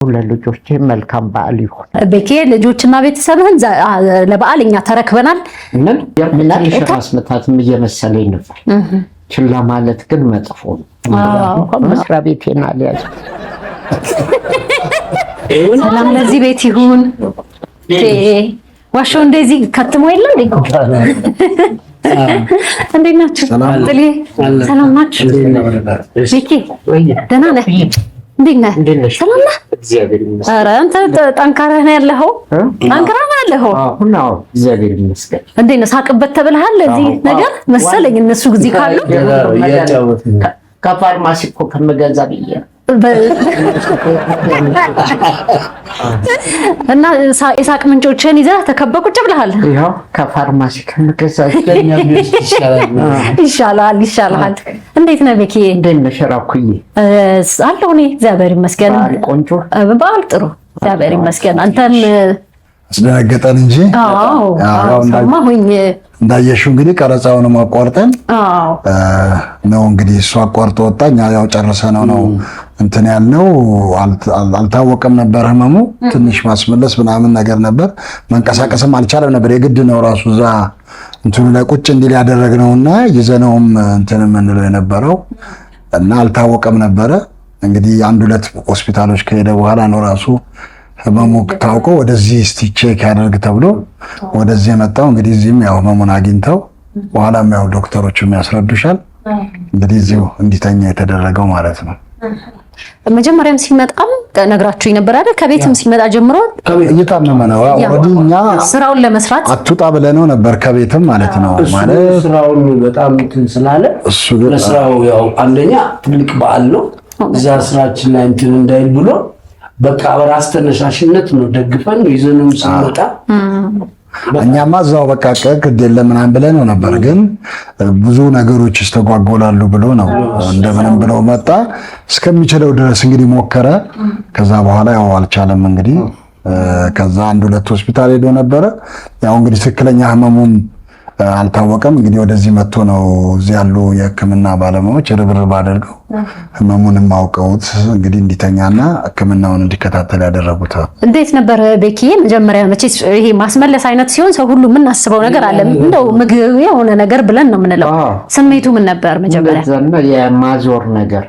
ለልጆቼ መልካም በዓል ይሁን። ቤኬ ልጆችና ቤተሰብህን ለበዓል እኛ ተረክበናል። ምን ትንሽ ራስ ምታትም እየመሰለኝ ነበር። ችላ ማለት ግን መጥፎ ነው። እንኳን መስሪያ ቤቴን አልያዝኩም። ሰላም ለዚህ ቤት ይሁን። ዋሻው እንደዚህ ከትሞ የለ እንዴ? እንዴት ናችሁ? ጥሌ ሰላም ናችሁ? ቤኬ ደህና ነህ? እንዴት ነህ? ሰላም ነህ? ኧረ አንተ ጠንካራ ነህ ያለኸው፣ ጠንካራ ነህ ያለኸው። አሁን አዎ፣ እግዚአብሔር ይመስገን። እንዴት ነው ሳቅበት ተብለሃል? እዚህ ነገር መሰለኝ እነሱ ጊዜ ካሉ ከፋርማሲ እኮ ከምገዛ ብዬ ነው። እና የሳቅ ምንጮችን ይዘህ ተከበህ ቁጭ ብለሃል። ይኸው ከፋርማሲ ከምገዛ ይሻላል፣ ይሻላል። እንዴት ነህ ቤኪ? እንዴት ነሽ ራኩዬ? አለሁ እኔ እግዚአብሔር ይመስገን። በዓል ቆንጆ፣ በዓል ጥሩ እግዚአብሔር ይመስገን። አንተም አስደነገጠን እንጂ አዎ፣ ሰማሁኝ። እንዳየሽው እንግዲህ ቀረጻውንም አቋርጠን ነው እንግዲህ እሱ አቋርጦ ወጣ። እኛ ያው ጨርሰነው ነው እንትን ያልነው። አልታወቀም ነበር ህመሙ። ትንሽ ማስመለስ ምናምን ነገር ነበር። መንቀሳቀስም አልቻለም ነበር። የግድ ነው ራሱ እዛ እንትኑ ላይ ቁጭ እንዲል ያደረግነውና ይዘነውም እንትን የምንለው የነበረው እና አልታወቀም ነበረ። እንግዲህ አንድ ሁለት ሆስፒታሎች ከሄደ በኋላ ነው ራሱ ህመሙ ታውቆ ወደዚህ እስቲ check ያደርግ ተብሎ ወደዚህ የመጣው። እንግዲህ እዚህም ያው ህመሙን አግኝተው በኋላም ያው ዶክተሮቹም ያስረዱሻል። እንግዲህ እዚሁ እንዲተኛ የተደረገው ማለት ነው። መጀመሪያም ሲመጣም ነግራችሁኝ ነበር አይደል? ከቤትም ሲመጣ ጀምሮ እየታመመ ነው። already እኛ ስራውን ለመስራት አትውጣ ብለነው ነበር ከቤትም ማለት ነው። ማለት ስራውን በጣም እንትን ስላለ እሱ ግን ለስራው ያው አንደኛ ትልቅ በዓል ነው። እዛ ስራችን ላይ እንትን እንዳይል ብሎ በቃ በራስ ተነሳሽነት ነው ደግፈን ይዘንም ስንመጣ እኛማ እዛው በቃ ግድ የለም ምናምን ብለነው ነበር። ግን ብዙ ነገሮች ይስተጓጎላሉ ብሎ ነው እንደምንም ብለው መጣ። እስከሚችለው ድረስ እንግዲህ ሞከረ። ከዛ በኋላ ያው አልቻለም። እንግዲህ ከዛ አንድ ሁለት ሆስፒታል ሄዶ ነበረ። ያው እንግዲህ ትክክለኛ ህመሙም አልታወቀም። እንግዲህ ወደዚህ መጥቶ ነው እዚህ ያሉ የሕክምና ባለሙያዎች ርብርብ አድርገው ህመሙንም አውቀውት እንግዲህ እንዲተኛና ሕክምናውን እንዲከታተል ያደረጉት። እንዴት ነበር ቤኪ? መጀመሪያ መቼስ ይሄ ማስመለስ አይነት ሲሆን ሰው ሁሉ የምናስበው ነገር አለ። እንደው ምግብ የሆነ ነገር ብለን ነው የምንለው። ስሜቱ ምን ነበር መጀመሪያ? እንደዛና የማዞር ነገር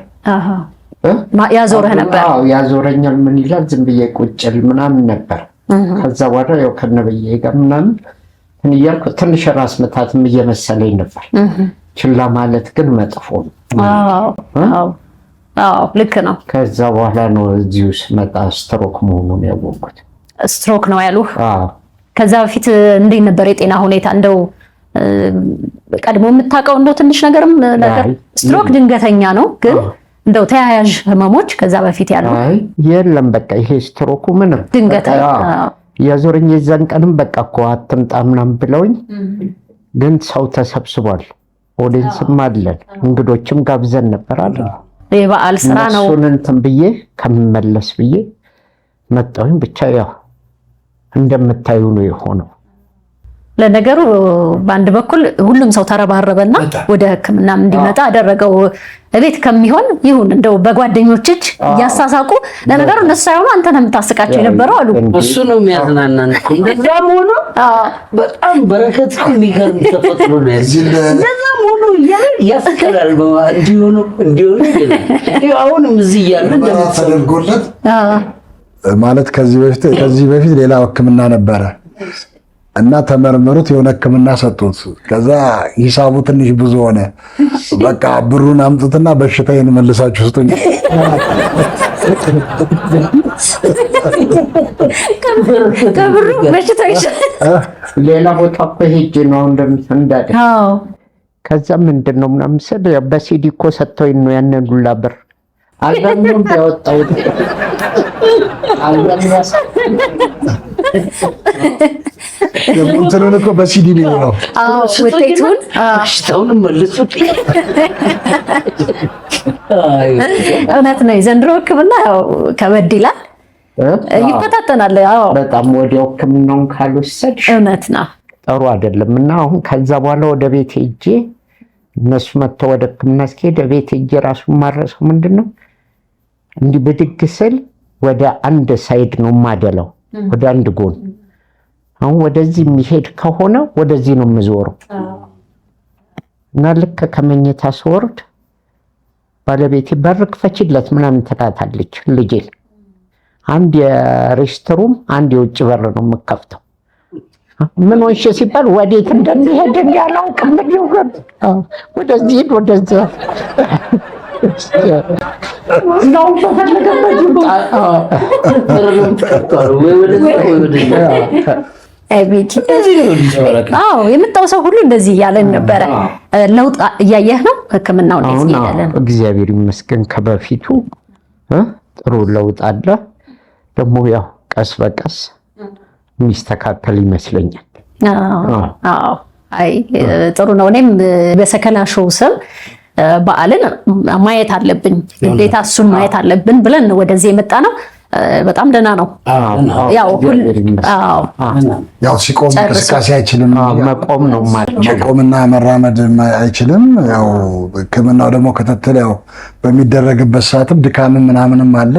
ያዞረህ ነበር? አዎ ያዞረኛል። ምን ይላል ዝም ብዬ ቁጭል ምናምን ነበር። ከዛ በኋላ ያው ከነበዬ ጋር ምናምን እያልኩ ትንሽ ራስ ምታትም እየመሰለኝ ነበር። ችላ ማለት ግን መጥፎ ነው። አዎ ልክ ነው። ከዛ በኋላ ነው እዚሁ ስመጣ ስትሮክ መሆኑን ያወቅኩት። ስትሮክ ነው ያሉህ? ከዛ በፊት እንዴት ነበር የጤና ሁኔታ? እንደው ቀድሞ የምታውቀው እንደው ትንሽ ነገርም ነገር ስትሮክ ድንገተኛ ነው፣ ግን እንደው ተያያዥ ህመሞች ከዛ በፊት ያሉ? አይ የለም፣ በቃ ይሄ ስትሮኩ ምንም ድንገተኛ የዞረኝ የዛን ቀንም በቃ እኮ አትምጣ ምናምን ብለውኝ፣ ግን ሰው ተሰብስቧል። audience ም አለን፣ እንግዶችም ጋብዘን ነበር አለ። የበዓል ስራ ነው። እሱን እንትን ብዬ ከምመለስ ብዬ መጣሁኝ። ብቻ ያው እንደምታዩ ነው የሆነው። ለነገሩ በአንድ በኩል ሁሉም ሰው ተረባረበና ወደ ሕክምናም እንዲመጣ አደረገው። እቤት ከሚሆን ይሁን እንደው በጓደኞች እጅ እያሳሳቁ። ለነገሩ እነሱ ሳይሆኑ አንተ ነህ የምታስቃቸው የነበረው አሉ። እሱ ነው የሚያዝናናን እኮ። እንደዛም ሆኖ በጣም በረከት የሚገርም ተፈጥሮ ነው። እንደዛም ሆኖ ያስቀላል። እንዲሆኑ እንዲሆኑ አሁንም እዚህ እያለ ተደርጎለት ማለት ከዚህ በፊት ሌላ ሕክምና ነበረ እና ተመርምሩት የሆነ ሕክምና ሰጡት። ከዛ ሂሳቡ ትንሽ ብዙ ሆነ። በቃ ብሩን አምጡትና በሽታዬን መልሳችሁ ስጡኝ። ከብሩ በሽታ ይሻላል። ሌላ ቦታ እኮ ሄጄ ነው እንዳለ። ከዛ ምንድን ነው ምናምን ስል በሲዲ እኮ ሰጥተውኝ ነው ያንን ሁላ ብር አልበሙን ያወጣሁት። እንትኑን እኮ በሲዲ ነው ውጤቱን በሽታውን መልሱት። እውነት ነው። የዘንድሮ ሕክምና ያው ከበድ ይላል፣ ይፈታተናል። አዎ በጣም ወዲያው ሕክምናውን ካልወሰድሽ እውነት ነው ጥሩ አይደለም። እና አሁን ከዛ በኋላ ወደ ቤት ሄጄ እነሱ መጥተው ወደ ሕክምና እስኪሄድ ቤት ሄጄ ራሱን ማረሰው ምንድን ነው እንዲህ ብድግ ስል ወደ አንድ side ነው የማደለው፣ ወደ አንድ ጎን። አሁን ወደዚህ የሚሄድ ከሆነ ወደዚህ ነው የምዞረው እና ልክ ከመኝታ ስወርድ ባለቤቴ በር ክፈችለት ምናምን ትላታለች ልጄን። አንድ የ restroom አንድ የውጭ በር ነው የምከፍተው። ምን ሆንሽ ሲባል ወዴት እንደሚሄድ እኔ አላውቅም። ምን ይሁን ወደዚህ ሂድ ወደዛ ነው በፈለገበት ይምጣ። ወይ ወደዛ ወይ ወደዛ። ቤኪ እንደዚህ ነው ልጅ በረከት። አዎ የመጣው ሰው ሁሉ እንደዚህ እያለን ነበረ። ለውጥ እያየህ ነው? ሕክምናው እንዴት አሁን እያለ ነው? እግዚአብሔር ይመስገን ከበፊቱ ጥሩ ለውጥ አለ። ደግሞ ያው ቀስ በቀስ የሚስተካከል ይመስለኛል። አዎ አይ ጥሩ ነው። እኔም በሰከላ ሾው ስም በዓልን ማየት አለብን ግዴታ፣ እሱን ማየት አለብን ብለን ነው ወደዚህ የመጣ ነው። በጣም ደህና ነው። ያው እግዚአብሔር ይመስገን። አዎ ያው ሲቆም ጨርሶ። እንቅስቃሴ አይችልም። መቆም ነው የማልችለው። መቆምና መራመድ አይችልም። ያው ሕክምናው ደግሞ ክትትል ያው በሚደረግበት ሰዓትም ድካምም ምናምንም አለ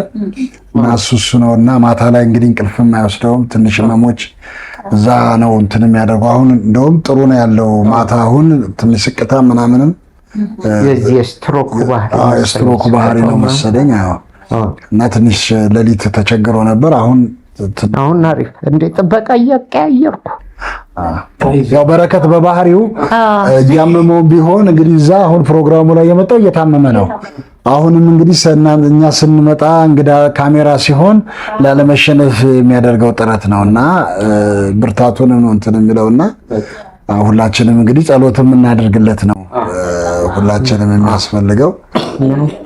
እና እሱ እሱ ነው እና ማታ ላይ እንግዲህ እንቅልፍም አይወስደውም። ትንሽ ህመሞች እዛ ነው እንትን የሚያደርገው። አሁን እንደውም ጥሩ ነው ያለው ማታ አሁን ትንሽ ስቅታ ምናምንም የዚህ የስትሮክ ባህሪ የስትሮክ ባህሪ ነው መሰለኝ። አዎ። እና ትንሽ ሌሊት ተቸግሮ ነበር። አሁን አሁን አሪፍ እንዴ ጥበቃ እያቀያየርኩ ያው በረከት በባህሪው እያመመው ቢሆን እንግዲህ እዛ አሁን ፕሮግራሙ ላይ የመጣው እየታመመ ነው። አሁንም እንግዲህ እኛ ስንመጣ እንግዳ ካሜራ ሲሆን ላለመሸነፍ የሚያደርገው ጥረት ነው እና ብርታቱንም ነው እንትን የሚለውና ሁላችንም እንግዲህ ጸሎትም እናደርግለት ነው ሁላችንም የሚያስፈልገው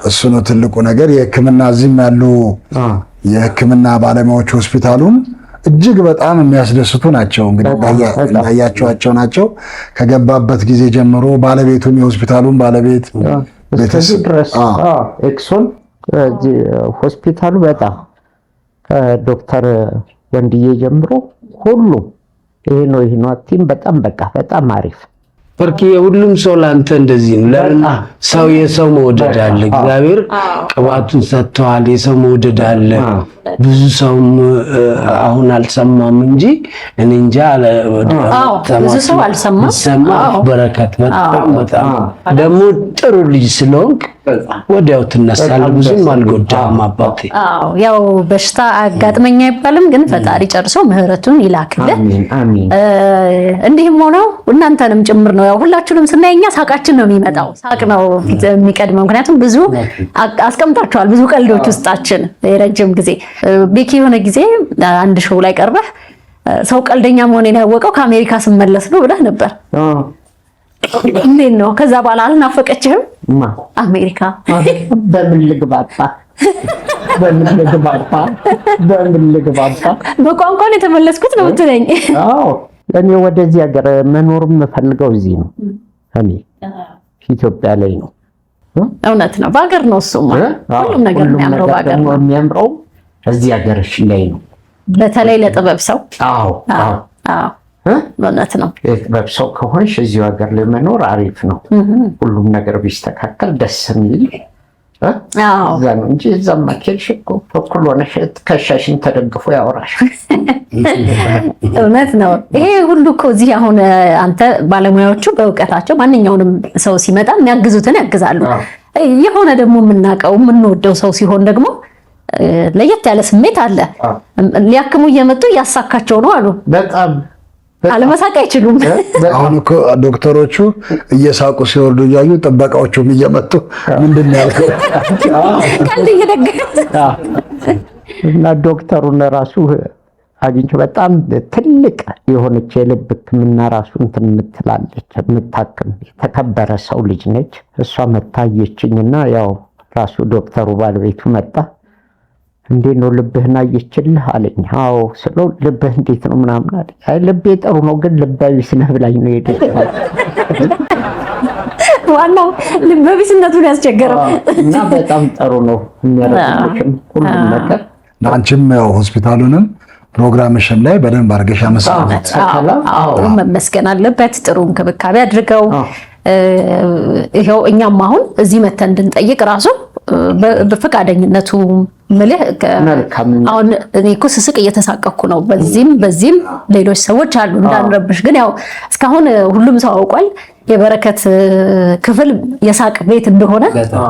እሱ ነው ትልቁ ነገር። የሕክምና እዚህም ያሉ የሕክምና ባለሙያዎች ሆስፒታሉም እጅግ በጣም የሚያስደስቱ ናቸው። እንግዲህ እንዳያቸዋቸው ናቸው። ከገባበት ጊዜ ጀምሮ ባለቤቱም የሆስፒታሉም ባለቤት እስከዚህ ድረስ ኤክሶን ሆስፒታሉ በጣም ከዶክተር ወንድዬ ጀምሮ ሁሉም ይሄ ነው ይሄ ነው team በጣም በቃ በጣም አሪፍ በርኪ የሁሉም ሰው ለአንተ እንደዚህ ነው። ለምን ሰው የሰው መውደድ አለ። እግዚአብሔር ቅባቱን ሰጥተዋል። የሰው መውደድ አለ። ብዙ ሰውም አሁን አልሰማም እንጂ እኔ እንጃ ብዙ ሰው አልሰማም። ሰማ በረከት በጣም በጣም ደግሞ ጥሩ ልጅ ስለሆንክ ወዲያው ትነሳለህ። ብዙም አልጎዳህም አባቴ። አዎ ያው በሽታ አጋጥመኛ አይባልም፣ ግን ፈጣሪ ጨርሶ ምሕረቱን ይላክልህ። አሜን አሜን። እንዲህም ሆነው እናንተንም ጭምር ነው። ያው ሁላችሁንም ስናይ እኛ ሳቃችን ነው የሚመጣው፣ ሳቅ ነው ፊት የሚቀድመው። ምክንያቱም ብዙ አስቀምጣችኋል፣ ብዙ ቀልዶች ውስጣችን የረጅም ጊዜ። ቤኪ የሆነ ጊዜ አንድ show ላይ ቀርበህ ሰው ቀልደኛ መሆኔን ያወቀው ከአሜሪካ ስመለስ ነው ብለህ ነበር። እንዴት ነው ከዛ በኋላ አልናፈቀችህም አሜሪካ? በምን ልግባባ በምን ልግባባ በምን ልግባባ? በቋንቋ ነው የተመለስኩት ነው የምትለኝ? አዎ እኔ ወደዚህ ሀገር መኖር የምፈልገው እዚህ ነው። እኔ ኢትዮጵያ ላይ ነው። እውነት ነው፣ በሀገር ነው እሱማ። ሁሉም ነገር የሚያምረው በሀገር ነው። የሚያምረው እዚህ ሀገርሽ ላይ ነው፣ በተለይ ለጥበብ ሰው። አዎ አዎ አዎ እውነት ነው። የጥበብ ሰው ከሆንሽ እዚሁ ሀገር ላይ መኖር አሪፍ ነው። ሁሉም ነገር ቢስተካከል ደስ የሚል እዛ ነው እንጂ እዛማ ከሄድሽ እኮ እኩል ሆነሽ ትከሻሽን ተደግፎ ያወራሻል። እውነት ነው። ይሄ ሁሉ እኮ እዚህ አሁን አንተ ባለሙያዎቹ በእውቀታቸው ማንኛውንም ሰው ሲመጣ የሚያግዙትን ያግዛሉ። የሆነ ደግሞ የምናውቀው የምንወደው ሰው ሲሆን ደግሞ ለየት ያለ ስሜት አለ። ሊያክሙ እየመጡ እያሳካቸው ነው አሉ። በጣም አለመሳቅ አይችሉም። አሁን እኮ ዶክተሮቹ እየሳቁ ሲወርዱ እያዩ ጥበቃዎቹም እየመጡ ምንድን ነው ያልከው? ቀልድ እየደገፉ እና ዶክተሩን ራሱ አግኝቼ በጣም ትልቅ የሆነች የልብ ሕክምና ራሱ እንትን የምትላለች የምታክም የተከበረ ሰው ልጅ ነች። እሷ መታየችኝና ያው ራሱ ዶክተሩ ባለቤቱ መጣ። እንዴት ነው ልብህን አየችልህ አለኝ። አዎ ስለው ልብህ እንዴት ነው ምናምን አለኝ። አይ ልቤ ጥሩ ነው ግን ልበ ቢስ ነህ ብላኝ ነው የሄደችው። ዋናው ልበቢስነቱን ያስቸገረው እና በጣም ጥሩ ነው የሚያደርግልሽም ሁሉም ነገር። አንቺም ያው ሆስፒታሉንም ፕሮግራምሽም ላይ በደንብ አድርገሽ አመስግናት። አዎ መመስገን አለበት። ጥሩ እንክብካቤ አድርገው ይኸው እኛም አሁን እዚህ መተን እንድንጠይቅ ራሱ በፈቃደኝነቱ ምልህ አሁን እኔ እኮ ስስቅ እየተሳቀኩ ነው። በዚህም በዚህም ሌሎች ሰዎች አሉ እንዳንረብሽ። ግን ያው እስካሁን ሁሉም ሰው አውቋል የበረከት ክፍል የሳቅ ቤት እንደሆነ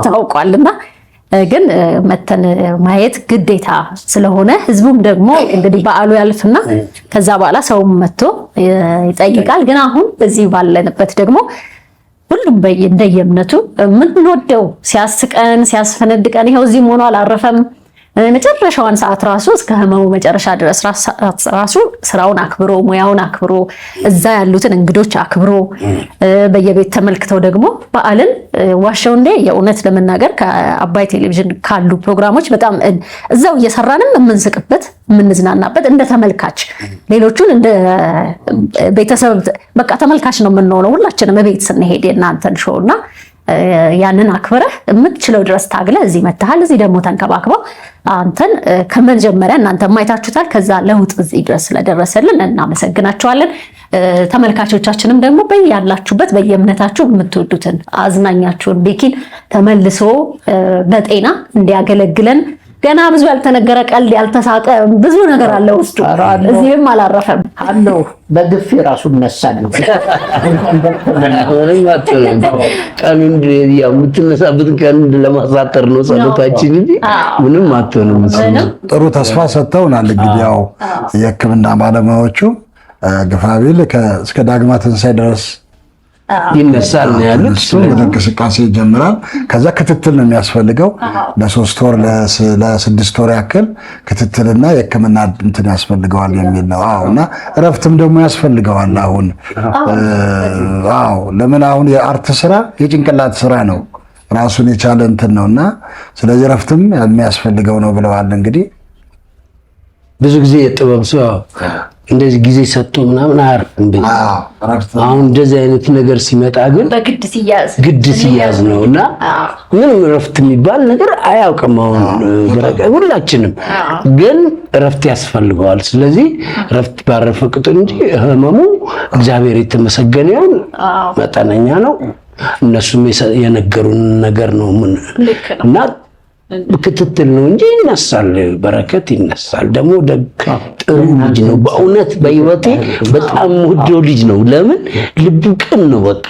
ታውቋልና ግን መተን ማየት ግዴታ ስለሆነ ህዝቡም ደግሞ እንግዲህ በዓሉ ያልፍና ከዛ በኋላ ሰውም መጥቶ ይጠይቃል። ግን አሁን በዚህ ባለንበት ደግሞ ሁሉም እንደየእምነቱ የምንወደው ሲያስቀን ሲያስፈነድቀን ይኸው እዚህም ሆኖ አላረፈም። መጨረሻዋን ሰዓት ራሱ እስከ ህመሙ መጨረሻ ድረስ ራሱ ስራውን አክብሮ ሙያውን አክብሮ እዛ ያሉትን እንግዶች አክብሮ በየቤት ተመልክተው ደግሞ በዓልን ዋሸው እንዴ የእውነት ለመናገር ከአባይ ቴሌቪዥን ካሉ ፕሮግራሞች በጣም እዛው እየሰራንም የምንስቅበት የምንዝናናበት እንደ ተመልካች ሌሎቹን እንደ ቤተሰብ በቃ ተመልካች ነው የምንሆነው ሁላችንም ቤት ስንሄድ የእናንተን show እና ያንን አክብረህ የምትችለው ድረስ ታግለህ እዚህ መተሃል። እዚህ ደግሞ ተንከባክበው አንተን ከመጀመሪያ እናንተ ማየታችሁታል። ከዛ ለውጥ እዚህ ድረስ ስለደረሰልን እናመሰግናቸዋለን። ተመልካቾቻችንም ደግሞ በያላችሁበት በየእምነታችሁ የምትወዱትን አዝናኛችሁን ቤኪን ተመልሶ በጤና እንዲያገለግለን ገና ብዙ ያልተነገረ ቀልድ ያልተሳቀ ብዙ ነገር አለ ውስጡ። እዚህም አላረፈም አለው። በግፊ ራሱ እነሳለሁ። ቀኑን የምትነሳበትን ቀን ለማሳጠር ነው ጸሎታችን እንጂ ምንም አትሆንም። ጥሩ ተስፋ ሰጥተውናል። እንግዲህ ያው የሕክምና ባለሙያዎቹ ግፋቢል እስከ ዳግማ ትንሣኤ ድረስ ይነሳል ነው ያሉት። እሱ ወደ እንቅስቃሴ ይጀምራል። ከዛ ክትትል ነው የሚያስፈልገው። ለ3 ወር ለ6 ወር ያክል ክትትልና የሕክምና እንትን ያስፈልገዋል የሚል ነው። አዎ፣ እና እረፍትም ደግሞ ያስፈልገዋል። አሁን አዎ፣ ለምን አሁን የ art ስራ የጭንቅላት ስራ ነው፣ ራሱን የቻለ እንትን ነውና ስለዚህ እረፍትም የሚያስፈልገው ነው ብለዋል። እንግዲህ ብዙ ጊዜ የጥበብ ሰው እንደዚህ ጊዜ ሰጥቶ ምናምን አያርፍም። አሁን እንደዚህ አይነት ነገር ሲመጣ ግን ግድ ሲያዝ ነው እና ምንም እረፍት የሚባል ነገር አያውቅም። አሁን ሁላችንም ግን እረፍት ያስፈልገዋል። ስለዚህ እረፍት ባረፈ ቁጥር እንጂ ህመሙ እግዚአብሔር የተመሰገነ ይሁን መጠነኛ ነው። እነሱም የነገሩን ነገር ነው እና ክትትል ነው እንጂ ይነሳል። በረከት ይነሳል። ደግሞ ጥሩ ልጅ ነው። በእውነት በህይወቴ በጣም ወደው ልጅ ነው። ለምን ልቡ ቅን ነው። በቃ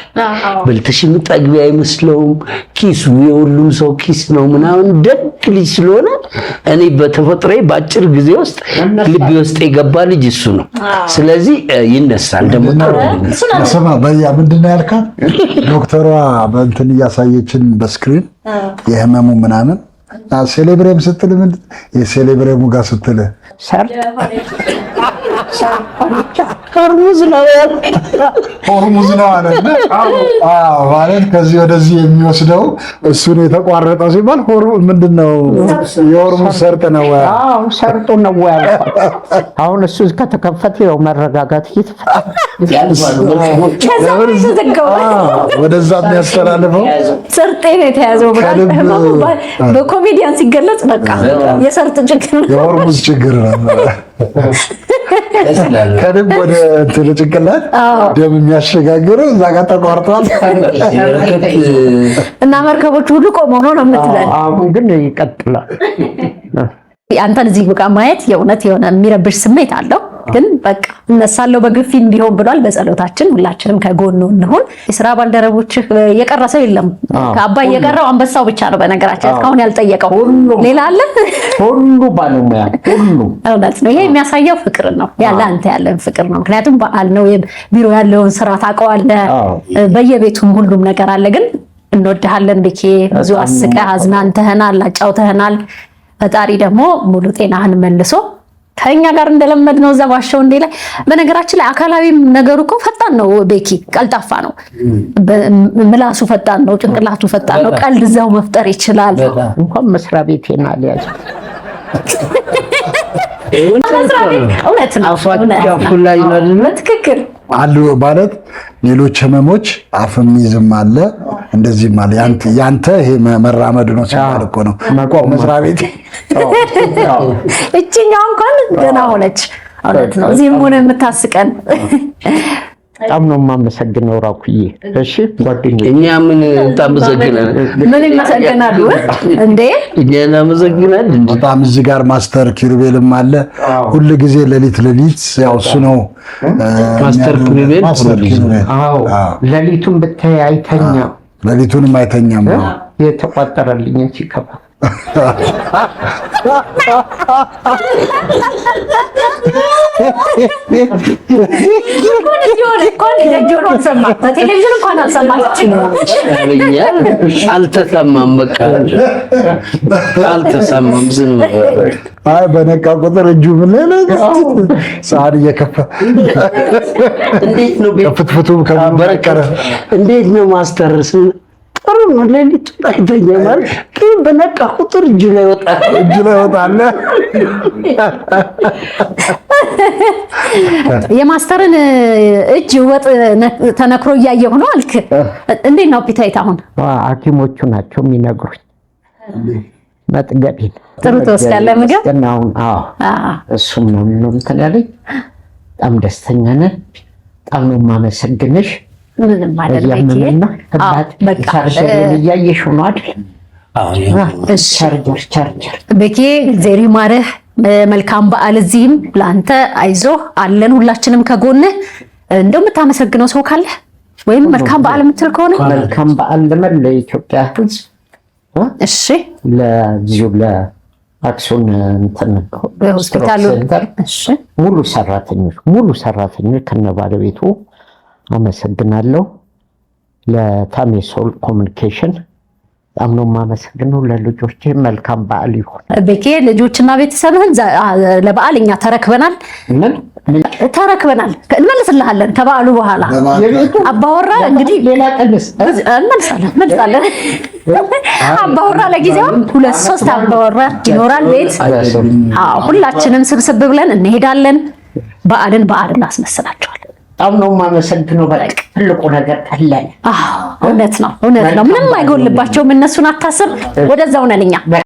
በልተሽ የምጠግቢ አይመስለውም። ኪሱ የሁሉም ሰው ኪስ ነው ምናምን። ደግ ልጅ ስለሆነ እኔ በተፈጥሮዬ በአጭር ጊዜ ውስጥ ልቤ ውስጥ የገባ ልጅ እሱ ነው። ስለዚህ ይነሳል። ደግሞ ጥሩ ልጅ ነው። ስማ በያ ምንድን ነው ያልካት? ዶክተሯ በእንትን እያሳየችን በ screen የህመሙ ምናምን cerebrum ስትል ምን የ cerebrum ኡ ጋር ስትል ሆርሙዝ ነው ሆርሙዝ ነው አለ። አዎ ማለት ከዚህ ወደዚህ የሚወስደው እሱን የተቋረጠው ሲባል ሆርሙዝ ምንድነው? የሆርሙዝ ሰርጥ ነው። አዎ ሰርጡ ነው ያልኳት። አሁን እሱ ከተከፈተ ያው መረጋጋት ወደዛ የሚያስተላልፈው ሰርጤ ነው የተያዘው። በኮሜዲያን ሲገለጽ በቃ የሰርጥ ችግር ነው፣ የሆርሙዝ ችግር ነው። ከልብ ወደ እንትን ጭንቅላት ደም የሚያሸጋግረው እዛ ጋር ተቋርጧል እና መርከቦች ሁሉ ቆመው ነው የምትለን። አሁን ግን ይቀጥላል። አንተን እዚህ በቃ ማየት የእውነት የሆነ የሚረብሽ ስሜት አለው። ግን በቃ እነሳለሁ በግፊም ቢሆን ብሏል። በጸሎታችን ሁላችንም ከጎኑ እንሁን። የስራ ባልደረቦችህ የቀረ ሰው የለም። ከአባይ የቀረው አንበሳው ብቻ ነው። በነገራችን እስካሁን ያልጠየቀው ሌላ አለ? ሁሉ ባለሙያ ሁሉ እውነት ነው። ይሄ የሚያሳየው ፍቅር ነው፣ ያለ አንተ ያለን ፍቅር ነው። ምክንያቱም በዓል ነው፣ ቢሮ ያለውን ስራ ታውቀዋለህ። በየቤቱም ሁሉም ነገር አለ። ግን እንወድሃለን ቤኬ፣ ብዙ አስቀህ አዝናንተህናል፣ አጫውተህናል። ፈጣሪ ደግሞ ሙሉ ጤናህን መልሶ ከኛ ጋር እንደለመድ ነው እዛ ባሻው እንዴ ላይ። በነገራችን ላይ አካላዊም ነገሩ እኮ ፈጣን ነው ቤኪ፣ ቀልጣፋ ነው። ምላሱ ፈጣን ነው፣ ጭንቅላቱ ፈጣን ነው። ቀልድ እዛው መፍጠር ይችላል። እንኳን መስሪያ ቤቴን አልያዝኩም። እውነት ነው፣ ትክክል አሉ ማለት ሌሎች ህመሞች አፍ የሚይዝም አለ እንደዚህም አለ። ያንተ ይሄ መራመዱ ነው ሲባል እኮ ነው መስሪያ ቤት እችኛው እንኳን ገና ሆነች። እውነት ነው። እዚህም ሆነ የምታስቀን። በጣም ነው የማመሰግነው ራኩዬ። እሺ ጓደኛዬ፣ እኛ ምን ታመሰግናለህ? ምን ይመሰገናሉ እንዴ? እኛ እናመሰግናለን። በጣም እዚህ ጋር ማስተር ኪሩቤልም አለ። ሁል ጊዜ ሌሊት ሌሊት ያው እሱ ነው ማስተር ኪሩቤል። ማስተር ኪሩቤል። አዎ፣ ሌሊቱን ብታይ አይተኛም። ሌሊቱንም አይተኛም። የተቋጠረልኝን ሲከፋ በቴሌቪዥን እንኳን አልሰማችም። አልተሰማም፣ በቃ አልተሰማም። ዝም አይ በነቃ ቁጥር እጁ ምን ሰዓት እየከፈ እንዴት ነው ፍትፍቱ በረከት? እንዴት ነው ማስተር? ጥሩ ነው። ሌሊቱን አይተኛ ማለት ግን በነቃ ቁጥር እጁ ላይ ወጣል፣ እጁ ላይ ወጣል። የማስተርን እጅ ወጥ ተነክሮ እያየሁ ነው አልክ። እንዴት ነው appetite አሁን? ሐኪሞቹ ናቸው የሚነግሩኝ መጥገቤን። ጥሩ ትወስዳለህ ምግብ? አሁን አዎ፣ እሱም ነው እንትን ያለኝ። በጣም ደስተኛ ነን። በጣም ነው የማመሰግንሽ። ምንም አይደለም። ቻርጀር እያየሽው ነው አይደል? charger charger። ቤኪ እግዚአብሔር ይማርህ። መልካም በዓል። እዚህም ለአንተ አይዞህ አለን ሁላችንም ከጎንህ። እንደው የምታመሰግነው ሰው ካለ ወይም መልካም በዓል የምትል ከሆነ? መልካም በዓል ለመላ የኢትዮጵያ ሕዝብ። እሺ። ለዚሁ ለአክሱም እንትን ሆስፒታሉ center ሙሉ ሰራተኞች ከነባለቤቱ አመሰግናለሁ። ለታሜሶል ኮሚኒኬሽን በጣም ነው የማመሰግነው። ለልጆቼ መልካም በዓል ይሁን። ቤኬ፣ ልጆችና ቤተሰብህን ለበዓል እኛ ተረክበናል። ምን? ተረክበናል። እንመልስልሃለን ከበዓሉ በኋላ። አባወራ እንግዲህ ሌላ ቀንስ። እንመልሳለን እንመልሳለን። አባወራ ለጊዜው ሁለት ሶስት አባወራ ይኖራል ቤት። አዎ፣ ሁላችንም ስብስብ ብለን እንሄዳለን። በዓልን በዓል እናስመስላቸዋለን። በጣም ነው የማመሰግነው። በቃ ትልቁ ነገር ቀላል። እውነት ነው፣ እውነት ነው። ምንም አይጎልባቸውም። እነሱን አታስብ። ወደዛው ነን እኛ።